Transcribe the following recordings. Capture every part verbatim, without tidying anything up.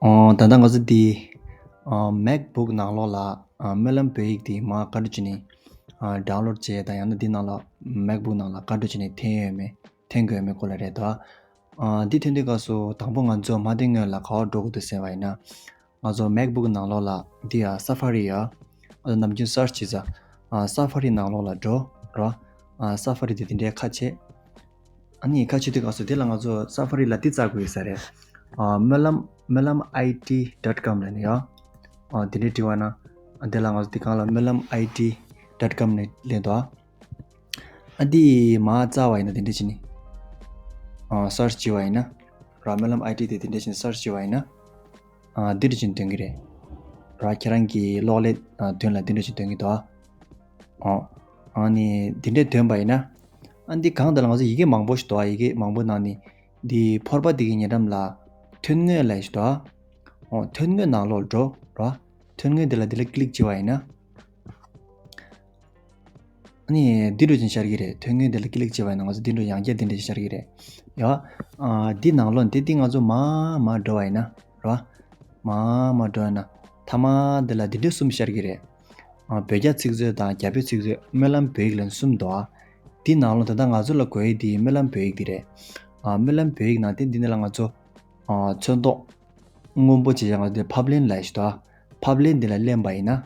ཨོ། ད་ལྟ་ང་ཚོ་འདི་ཨ་MacBook་ནང་ལོགས་ལ་ཨ་སྨོན་ལམ་བོད་ཡིག་འདི་མར་བཀའ་འདྲི་བྱས་ནས་ཨ་download་བྱས་དང་། ཡང་ན་འདི་ནང་ལ་MacBook་ནང་ལ་བཀའ་འདྲི་བྱས་ནས་འཐེན་ཡོད་མེད། འཐེན་དགོས་ཡོད་མེད་སྐོར་ལ་རེད་དོ། ཨ་འདི་འཐེན་དུས་སྐབས་སུ་དང་པོ་ང་ཚོ་མ་འཐེན་སྔོན་ལ་ག་པར་འགྲོ་དགོས་འདུག་ཟེར་བ་ཡིན་ན། ང་ཚོ་MacBook་ནང་ལོགས་ལ་འདི་ཡ་Safari་ཡ། ཨ་ནམ་རྒྱུན་search་བྱེད་ས་ཨ་Safari་ནང་ལོགས་ལ་འགྲོ་རོ། ཨ་Safari་དེ་དེ་འདྲའི་ཁ་ཕྱེ། ཨ་ནི་ཁ་ཕྱེ་དུས་སྐབས་སུ་དེ་ལ་ང་ཚོ་Safari་ལ་འདི་བཙལ་དགོས་ཡོད་ས་རེད། ཨ་སྨོན་ལམ་སྨོན་ལམ་IT dot com་ལ་ནི་ཡ། ཨ་དེ་འདྲའི་བྲིས་པ་ན། ཨ་དེ་ལ་ང་ཚོ་དེ་གང་ལ་སྨོན་ལམ་IT dot com་ནས་སླེབས་འདུག་ཨ་འདི་མར་བཙལ་བ་ཡིན་ན་དེ་འདྲ་བྱས་ནས་ཨ་search་བྱས་པ་ཡིན་ན། ར་སྨོན་ལམ་IT་དེ་དེ་འདྲ་བྱས་ནས་search་བྱས་པ་ཡིན་ན། ཨ་འདི་འདྲ་བྱས་ནས་ཐོན་གྱི་རེད། ར་ཁྱེད་རང་གི་གློག་ཀླད་ཨ་མདུན་ལ་འདི་འདྲ་བྱས་ནས་ཐོན་གྱི་འདུག་ཨ། ཨོ། ཨ་ནི་འདི་འདྲས་ཐོན་པ་ཡིན་ན། ཨ་འདི་གང་ལྟར་ང་ཚོ་ཡི་གེ་མང་པོ་ཞིག་འདུག་ཨ། ཡི་གེ་མང་པོ་ནང་ནས་འདི་ཕོར་པ་འདི་གི་ཉེ་འགྲམ་ལ་ཐོན་དངོས་ལབ་ཞིག་འདུག་ཨ། ཨོ་ཐོན་དངོས་ནང་ལོགས་འགྲོ་ར། ཐོན་དངོས་འདི་ལ་འདི་ལ་click་བྱས་པ་ཡིན་ན། ཨ་ནི་འདི་འདྲ་ཅིག་ཤར་གྱི་རེད། ཐོན་དངོས་འདི་ལ་click་བྱས་པ་ཡིན་ན་ང་ཚོ་འདི་འདྲ་ཡང་བསྐྱར་འདི་འདྲ་ཤར་གྱི་རེད། ཡ། ཨ་འདི་ནང་ལོགས་འདི་འདི་ང་ཚོ་མར་མར་འགྲོ་བ་ཡིན་ན་ར། མར་མར་འགྲོ་ཡིན་ན་མཐའ་མ་འདི་ལ་འདི་འདྲ་གསུམ་ཤར་གྱི་རེད། ཨ་བོད་རྒྱ་ཚིག་མཛོད་དང་རྒྱ་བོད་ཚིག་མཛོད། སྨོན་ལམ་བོད་ཡིག་ལབ་གསུམ་འདུག་ཨ། འདི་ནང་ལོགས་ད་ལྟ་ང་ཚོ་ལ་དགོས་ཡས་འདི་སྨོན་ལམ་བོད་ཡིག་འདི་རེད། ཨ་སྨོན་ལམ་བོད་ཡིག་ནང་དེ་འདི་ནི་ལ་ང་ཚོ་ཨ་ཚོན་མདོག་སྔོན་པོ་བྱས་ཡང་ང་ཚོ་འདི་ཕབ་ལེན་ལབ་ཞིག་འདུག་ཨ། ཕབ་ལེན་འདི་ལ་ལེན་པ་ཡིན་ན།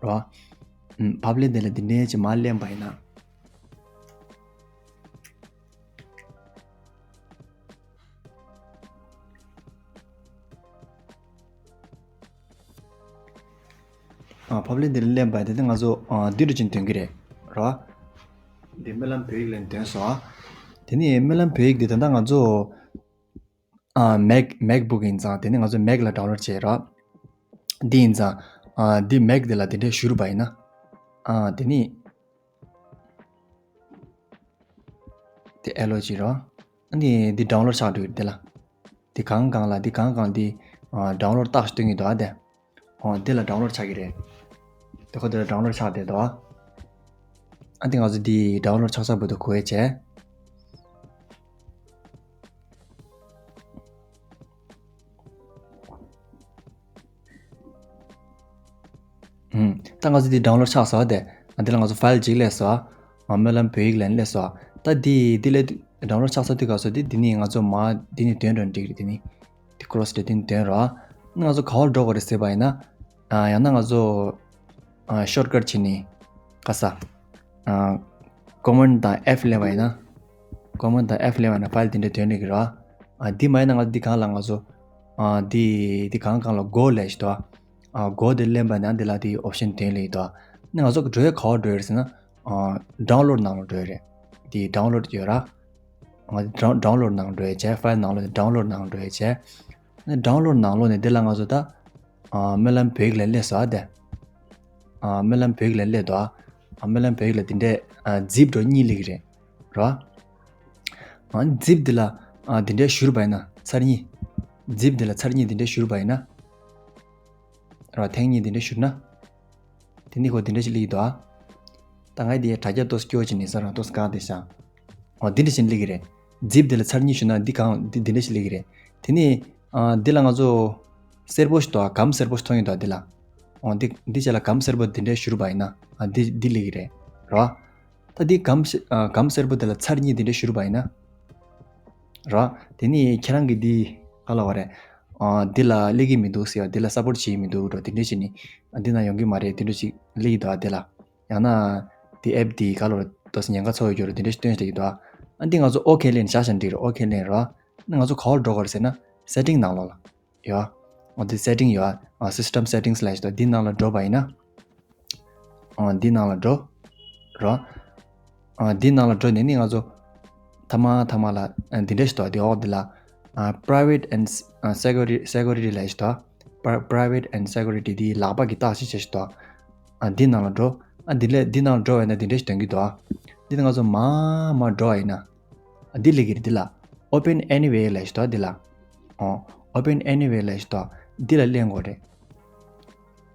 རོ། ཨམ་ཕབ་ལེན་འདི་ལ་འདི་འདྲའི་ཅིག་མར་ལེན་པ་ཡིན་ན། ཨ་ཕབ་ལེན་འདི་ལ་ལེན་པ་དེ་ནི་ང་ཚོ་ཨ་འདི་འདྲ་ཅིག་ཐོན་གྱི་རེད་རོ། འདི་སྨོན་ལམ་བོད་ཡིག་ལབ་ནས་ཐོན་སོང་ཨ། དེ་ནི་སྨོན་ལམ་བོད་ཡིག་འདི་ད་ལྟ་ང་ཚོ་ཨ་Mac MacBook་ཡིན་ཙང་དེ་ནི་ང་ཚོ་Mac་ལ་download་བྱས་རོ། འདི་ཡིན་ཙང་ཨ་འདི་Mac་འདི་ལ་དེ་འདྲའི་བཞུར་བ་ཡིན་ན། ཨ་དེ་ནི། དེ་ཨེ་ལོ་ཅི་རོ། ཨ་ནི་འདི་download་ཆགས་འགྲོ་གི་རེད་དེ་ལ། འདི་གང་གང་ལ་འདི་གང་གང་འདི་ཨ་download་རྟགས་ཤིག་སྟོན་གྱི་འདུག་ཨ་དེ། ཨོ་འདི་ལ་download་ཆགས་ཀྱི་རེད། དེ་ཁོ་འདི་ལ་download་ཆགས་བསྡད་འདུག་ཨ། ཨ་འདི་ང་ཚོ་འདི་download་ཆགས་ཚར་བར་དུ་གོ་ཡས་བྱས། ཨུམ། ད་ང་ཚོ་འདི་download་ཆགས་སོང་དེ། ཨ་འདི་ལ་ང་ཚོ་file་གཅིག་སླེབས་སོང་། ཨ་སྨོན་ལམ་བོད་ཡིག་ལབ་ནས་སླེབས་སོང་། ད་འདི་འདི་ལས་download་ཆགས་ཚར་དུས་སྐབས་སུ་འདི་འདི་ནི་ང་ཚོ་མ་འདི་ནི་དོན་འགྲོ་འགྲིག་རེད། འདི་ནི་འདི་cross་རེད། འདི་ནི་དོན་རོ། ང་ཚོ་ག་པར་འགྲོ་དགོས་རེད་ཟེར་བ་ཡིན་ན། ཨ་ཡང་ན་ང་ཚོ་ཨ་shortcut་བྱས་ནས་ག་ས་ཨ་command་དང་F་སླེབས་པ་ཡིན་ན། command་དང་F་སླེབས་པ་ཡིན་ན་file་དེ་འདྲ་དོན་འགྲིག་གི་རོ། ཨ་འདི་མ་ཡིན་ན་ང་ཚོ་འདི་གང་ལ་ང་ཚོ་ཨ་འདི་འདི་གང་གང་ལ་go་ལབ་ཞིག་འདུག་ཨ། go་དེ་ལེན་པ་ན་འདི་ལ་དེ་option་དོན་ལེགས་འདུག་ཨ། ནི་ང་ཚོ་འགྲོ་ཡས་ག་པར་འགྲོ་ཡས་ཟེར་ན། ཨ་download་ནང་ལ་འགྲོ་ཡས་རེད། དེ་download་ཡོད་ར། ང་ཚོ་down- download་ནང་འགྲོ་ཡས་བྱས། file་ནང་ལོགས་ནས་download་ནང་འགྲོ་ཡས་བྱས། ནི་download་ནང་ལོགས་ནས་འདི་ལ་ང་ཚོ་ད་ཨ་སྨོན་ལམ་བོད་ཡིག་ལབ་ནས་སླེབས་སོང་ཨ་དེ། ཨ་སྨོན་ལམ་བོད་ཡིག་ལབ་ནས་སླེབས་འདུག་ཨ། ཨ་སྨོན་ལམ་བོད་ཡིག་ལ་འདི་འདྲའི་ཨ་zip་འགྲོ་གཉིས་སླེབས་ཀྱི་རེད་ར། ཨ་zip་འདི་ལ་ཨ་འདི་འདྲའི་བཞུར་བ་ཡིན་ན་ཚར་གཉིས། zip་འདི་ལ་ཚར་གཉིས་འདི་འདྲའི་བཞུར་བ་ཡིན་ན། ར་ཐེངས་གཉིས་འདི་འདྲའི་བཞུར་ན། དེ་ནི་ཁོ་འདི་འདྲ་ཞིག་སླེབས་ཀྱི་འདུག་ཨ། ད་ངས་འདི་དྲ་རྒྱ་ཏོག་ཙམ་སྐྱོ་ཅིག་ནི་ས་རང་ཏོག་ཙམ་བཀག་བསྡད་ཤག་ཨོ་འདི་འདྲ་ཞིག་སླེབས་ཀྱི་རེད། zip་འདི་ལ་ཚར་གཉིས་བཞུར་ན་འདི་གང་འདི་འདི་འདྲ་ཞིག་སླེབས་ཀྱི་རེད། དེ་ནི་ཨ་འདི་ལ་ང་ཚོ་སེར་པོ་ཞིག་འདུག་ཨ། སྒམ་སེར་པོ་ཞིག་མཐོང་གི་འདུག་ཨ་འདི་ལ། ཨོ་འདི་འདི་བྱས་ལ་སྒམ་སེར་པོ་འདི་འདྲའི་བཞུར་བ་ཡིན་ན་ཨ་འདི་འདི་སླེབས་ཀྱི་རེད་ར། ད་འདི་སྒམ་སེ- ཨ་སྒམ་སེར་པོ་འདི་ལ་ཚར་གཉིས་འདི་འདྲའི་བཞུར་བ་ཡིན་ན། ར། དེ་ནི་ཁྱེད་རང་གི་འདི་ག་ལབ་པ་རེད། ཨ་འདི་ལ་སླེབས་ཀྱི་མི་འདུག་ཟེར་བ། འདི་ལ་support་བྱེད་ཀྱི་མི་འདུག་འགྲོ་འདི་འདྲ་ཞིག་ནི། ཨ་འདི་ན་ཡོང་གི་མ་རེད་འདི་འདྲ་ཞིག་སླེབས་ཀྱི་འདུག་ཨ་འདི་ལ། ཡང་ན། འདི་app་འདི་ག་ལབ་རེད་ཏོག་ཙམ་ཉེན་ཁ་ཚ་བོ་ཡོད་རེད་འདི་འདྲ་ཞིག་སྟོན་བསྡད་ཀྱི་འདུག་ཨ། ཨ་འདི་ང་ཚོ་okay་ལབ་ནས་བཞག་བཞག་འགྲིག་རེད། okay་ལབ་ར། ཨ་ནི་ང་ཚོ་ག་པར་འགྲོ་དགོས་རེད་ཟེར་ན་setting་ནང་ལོགས་ལ། ཡོད། འོ་འདི་setting་ཡོད། ཨ་system settings་ལབ་ཞིག་འདུག་འདི་ནང་ལ་འགྲོ་བ་ཡིན་ན། ཨ་འདི་ནང་ལ་འགྲོ། རོ། ཨ་འདི་ནང་ལ་འགྲོ་ནས་ནི་ང་ཚོ་ཐ་མ་ཐ་མ་ལ་ཨ་འདི་འདྲ་ཞིག་འདུག་འདི་འོག་འདི་ལ་ཨ་private and security security་ལབ་ཞིག་འདུག pri- private and security་འདི་ལག་པ་གི་རྟགས་ཅིག་བྱས་ཞིག་འདུག་ཨ་འདི་ནང་ལ་འགྲོ། ཨ་འདི་ལས་འདི་ནང་ལ་འགྲོ་བས་ན་འདི་འདྲ་ཞིག་སྟོན་གྱི་འདུག་འདི་ནི་ང་ཚོ་མར་མར་འགྲོ་བ་ཡིན་ན། འདི་སླེབས་ཀྱི་རེད་འདི་ལ། Open anywhere་ལབ་ཞིག་འདུག་འདི་ལ། ཨོ། Open anywhere་ལབ་ཞིག་འདུག་འདི་ལ་གླེང་དགོས་རེད།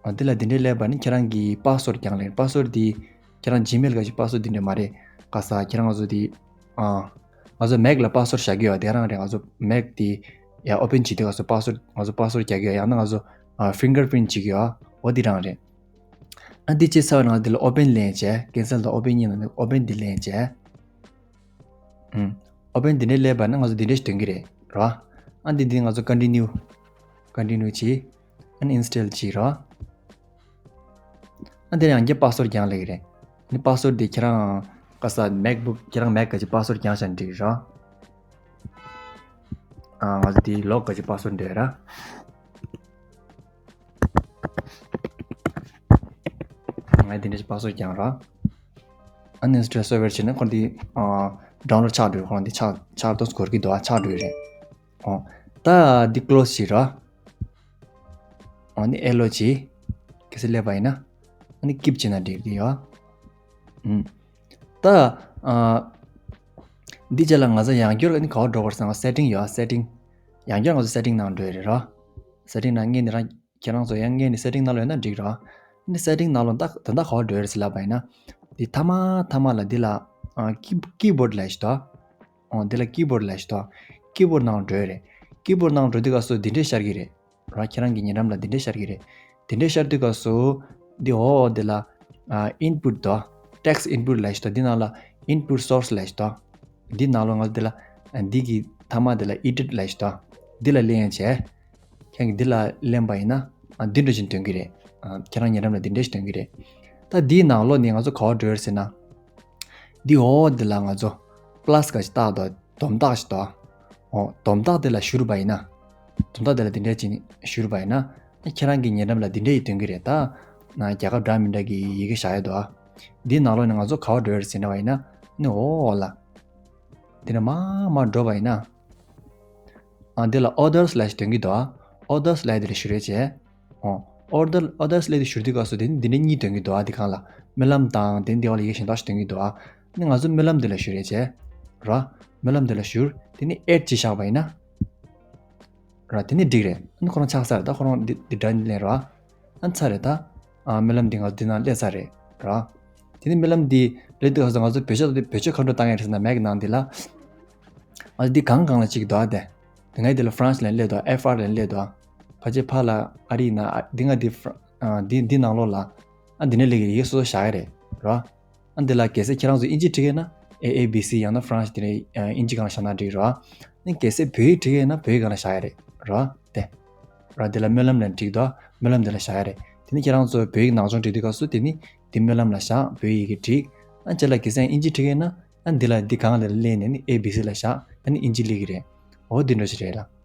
ཨ་འདི་ལ་འདི་འདྲའི་སླེབས་པ་ནི་ཁྱེད་རང་གི་password་རྐྱང་ལས་password་འདི་ཁྱེད་རང་Gmail་ག་ཞིག་password་འདི་འདྲ་མ་རེད། ག་ས་ཁྱེད་རང་ང་ཚོ་འདི་ཨ་ང་ཚོ་Mac་ལ་password་བཞག་གི་ཡོད་དེ་རང་རེད། ང་ཚོ་Mac་འདི་ ཡ་ཨོ་པན་བྱེད་དུས་སྐབས་སུ་པ་སི་ཝར་ཌི་ང་ཚོ་པ་སི་ཝར་ཌི་རྒྱག་གི་ཡོད། ཡང་ན་ང་ཚོ་ཕིང་གར་པི་རིན་ཊི་བྱེད་ཀྱི་ཡོད། འོ་འདི་རང་རེད། ཨ་འདི་བྱས་ཚར་བའི་ནང་འདི་ལ་ཨོ་པན་ལེན་བྱས། ཀེན་སལ་དང་ཨོ་པན་གཉིས་ནང་ནས་ཨོ་པན་འདི་ལེན་བྱས། ཨུམ། ཨོ་པན་འདི་འདྲས་སླེབས་པ་ན་ང་ཚོ་འདི་འདྲས་ཞིག་ཐོན་གྱི་རེད་རོ། ཨ་འདི་འདི་ང་ཚོ་ཀོན་ཊི་ནིའུ། ཀོན་ཊི་ནིའུ་བྱས། ཨ་ནི་ཨིན་སི་ཊོལ་བྱས་རོ། ཨ་འདི་ཡང་བསྐྱར་པ་སི་ཝར་ཌི་རྒྱག་ལེགས་རེད། ནི་པ་སི་ཝར་ཌི་འདི་ཁྱེད་རང་ག་ས་མེག་བུག་ཁྱེད་རང་མེག་ག་ཅིག་པ་སི་ཝར་ཌི་རྒྱག་བཞག་འགྲིག་རོ། ཨ་ང་ཚོ་འདི་ལོག་ག་ཅིག་པ་སི་ཝར་ཌི་འདོད་ར། ང་འདི་འདྲ་ཅིག་པ་སི་ཝར་ཌི་རྒྱག་རོ། ཨ་ནི་ཨིན་སི་ཊོལ་སོབ་ཝེར་བྱས་ན་ཁོ་འདི་ཨ་ཌའུན་ལོཌ་ཆགས་འགྲོ། ཁོ་འདི་ཆགས་ཆགས་ཏོག་ཙམ་འགོར་གྱི་འདུག་ཨ་ཆགས་འགྲོ་རེད། ཨོ། ད་འདི་ཀློ་སི་བྱས་རོ། ཨོ་ནི་ཨེ་ལོ་བྱས། གལ་སྲིད་སླེབས་པ་ཡིན་ན། ཨ་ནི་སི་ཀིབ་བྱས་ན་འགྲིག་གི་ཡོད། ཨུམ། ད་ཨ་འདི་རྗེས་ལ་ང་ཚོ་ཡང་བསྐྱར་ཨ་ནི་ག་པར་འགྲོ་དགོས་ཟེར་ན་སེ་ཊིང་ཡོད། སེ་ཊིང་། ཡང་བསྐྱར་ང་ཚོ་སེ་ཊིང་ནང་འགྲོ་ཡི་རེད་རོ། སེ་ཊིང་ནང་སྔོན་ནས་རང་ཁྱེད་རང་ཚོ་ཡང་སྔོན་ནས་སེ་ཊིང་ནང་ལོགས་ཡོད་ན་འགྲིག་རོ། ཨ་ནི་སེ་ཊིང་ནང་ལོགས་ད་ད་ལྟ་ག་པར་འགྲོ་ཡི་རེད་ཟེར་ལབ་པ་ཡིན་ན། འདི་མཐའ་མ་མཐའ་མ་ལ་འདི་ལ་ཨ་ཀི་ཀི་བྷོཌ་ལབ་ཞིག་འདུག་ཨོ་འདི་ལ་ཀི་བྷོཌ་ལབ་ཞིག་འདུག་ཀི་བྷོཌ་ནང་འགྲོ་ཡི་རེད། ཀི་བྷོཌ་ནང་འགྲོ་དུས་སྐབས་སུ་འདི་འདྲས་ཤར་གྱི་རེད། ར་ཁྱེད་རང་གི་ཉེ་འགྲམ་ལ་འདི་འདྲས་ཤར་གྱི་རེད། འདི་འདྲས་ཤར་དུས་སྐབས་སུ་འདི་འོ་འདི་ལ་ཨ་ཨིན་པུཊ་འདུག་ཊེག་སི་ཨིན་པུཊ་ལབ་ཞིག་འདུག་འདི་ནང་ལ་ཨིན་པུཊ་སོར་སི་ལབ་ཞིག་འདུག་འདི་ནང་ལོགས་ང་འདི་ལ་ཨ་འདི་གི་མཐའ་མ་འདི་ལ་ཨེ་ཌིཊ་ལབ་ཞིག་འདུག་འདི་ལ་ལེན་བྱས། ཁྱེད་ཀྱིས་འདི་ལ་ལེན་པ་ཡིན་ན་ཨ་འདི་འདྲ་ཞིག་ཐོན་གྱི་རེད། ཨ་ཁྱེད་རང་ཉེ་འགྲམ་ལ་འདི་འདྲ་ཞིག་ཐོན་གྱི་རེད། ད་འདིའི་ནང་ལོགས་ནས་ང་ཚོ་ག་པར་འགྲོ་ཡི་རེད་ཟེར་ན། འདི་འོ་འདི་ལ་ང་ཚོ་པ་ལ་སི་ག་ཅིག་བཏགས་འདུག་སྡོམ་རྟགས་ཤིག་འདུག་འོ་སྡོམ་རྟགས་འདི་ལ་གཞུ་རུ་བ་ཡིན་ན། སྡོམ་རྟགས་འདི་ལ་འདི་འདྲས་ཅིག་གཞུ་རུ་བ་ཡིན་ན། ཨ་ཁྱེད་རང་གི་ཉེ་འགྲམ་ལ་འདི་འདྲས་ཡིན་ཐོན་གྱི་རེད་ད། ན་རྒྱ་སྐད་འདྲ་མི་འདྲ་གི་ཡི་གེ་བཞག་ཡོད་འདུག་འདིའི་ནང་ལོགས་ནས་ང་ཚོ་ག་པར་འགྲོ་ཡི་རེད་ཟེར་ན་བ་ཡིན་ན། ནི་འོ་འོ་ལ། འདི་ནས་མར་མར་འགྲོ་བ་ཡིན་ན། ཨ་འདི་ལ་ཨོར་ཌར་སི་ལབ་ཞིག་ཐོན་གྱི་འདུག་ཨ་ཨོར་ཌར་སི་ལབ་ཡ་འདི་ལ་གཞུ་རེ་བྱས། ཨོ་ཨོར་ཌར་ཨོར་ཌར་སི་ལབ་ཡ་འདི་གཞུ་དུས་སྐབས་སུ་དེ་ནི་འདི་འདྲ་གཉིས་ཐོན་གྱི་འདུག་ཨ་འདི་སྒང་ལ་སྨོན་ལམ་དང་དེ་འདི་བ་ལ་ཡི་གེ་གཞན་དག་ཞིག་ཐོན་གྱི་འདུག་ཨ་ནི་ང་ཚོ་སྨོན་ལམ་འདི་ལ་གཞུ་རེ་བྱས། ར། སྨོན་ལམ་འདི་ལ་གཞུ། དེ་ནི་ཨེཌ་ཅིག་བཞག་པ་ཡིན་ན། ར་དེ་ནི་འགྲིག་རེད། ཨ་ནི་ཁོ་རང་ཆགས་ས་རེད་ད། ཁོ་རང་འདི་འདི་འདྲ་ནི་ལེན་ར། ཨ་ཚར་རེད་ད། ཨ་སྨོན་ལམ་འདི་ང་ཚོ་འདི་ནང་སླེབས་ཚར་རེད་ར། དེ་ནི་སྨོན་ལམ་འདི་སླེབས་དུས་ང་ཚོ་བེད་སྤྱོད་བེད་སྤྱོད་ག་འདྲ་བཏང་ཡ་རེད་ཟེར་ན་མེག་ནང་འདི་ལ། ཨ་འདི་གང་གང་ལ་གཅིག་འདུག་ཨ་དེ། དེ་ང་འདི་ལ་ཧྥ་རན་སི་ལ་སླེབས་འདུག་ཨེཕ་ཨར་ལ་སླེབས་འདུག་ཕལ་ཆེར་ཕར་ལ་ཨ་རི་ཡིན་ན་ཨ་འདི་ང་འདི་ཧྥ་རན་ཨ་འདི་འདི་ནང་ལོགས་ལ། ཨ་འདི་ནས་སླེབས་ཀྱི་རེད། ཡིག་སོ་སོ་བཞག་ཡ་རེད་ར། ཨ་འདི་ལ་གལ་སྲིད་ཁྱེད་རང་ཚོ་ཨིན་ཇི་འབྲི་གི་ཡོད་ན་ཨེ་ཨེ་བི་སི་ཡང་ན་ཧྥ་རན་སི་དེ་ནས་ཨིན་ཇི་སྒང་ལ་བཞག་ན་འགྲིག་ར། ཨ་ནི་གལ་སྲིད་བོད་ཡིག་འབྲི་གི་ཡོད་ན་བོད་ཡིག་སྒང་ལ་བཞག་ཡ་རེད་ར། དེ། ར་འདི་ལ་སྨོན་ལམ་ལབ་འགྲིག་འདུག་སྨོན་ལམ་འདི་ལ་བཞག་ཡ་རེད། དེ་ནི་ཁྱེད་རང་ཚོ་བོད་ཡིག་ནང་སྦྱོང་འབྲི་དུས་སྐབས་སུ་དེ་ནི་འདི་སྨོན་ལམ་ལ་བཞག་བོད་ཡིག་གི་འབྲི། ཨ་རྗེས་ལ་གལ་སྲིད་ཨིན་ཇི་འབྲི་གི་ཡོད་ན་ཨ་འདི་ལ་འདི་སྒང་ལ་སླེབས་ནས་ནི་ཨེ་བི་སི་ལ་བཞག་ཨ་ནི་ཨིན་ཇི་སླེབས་ཀྱི་རེད། འོ་འདི་འདྲ་ཞིག་རེད་ལ།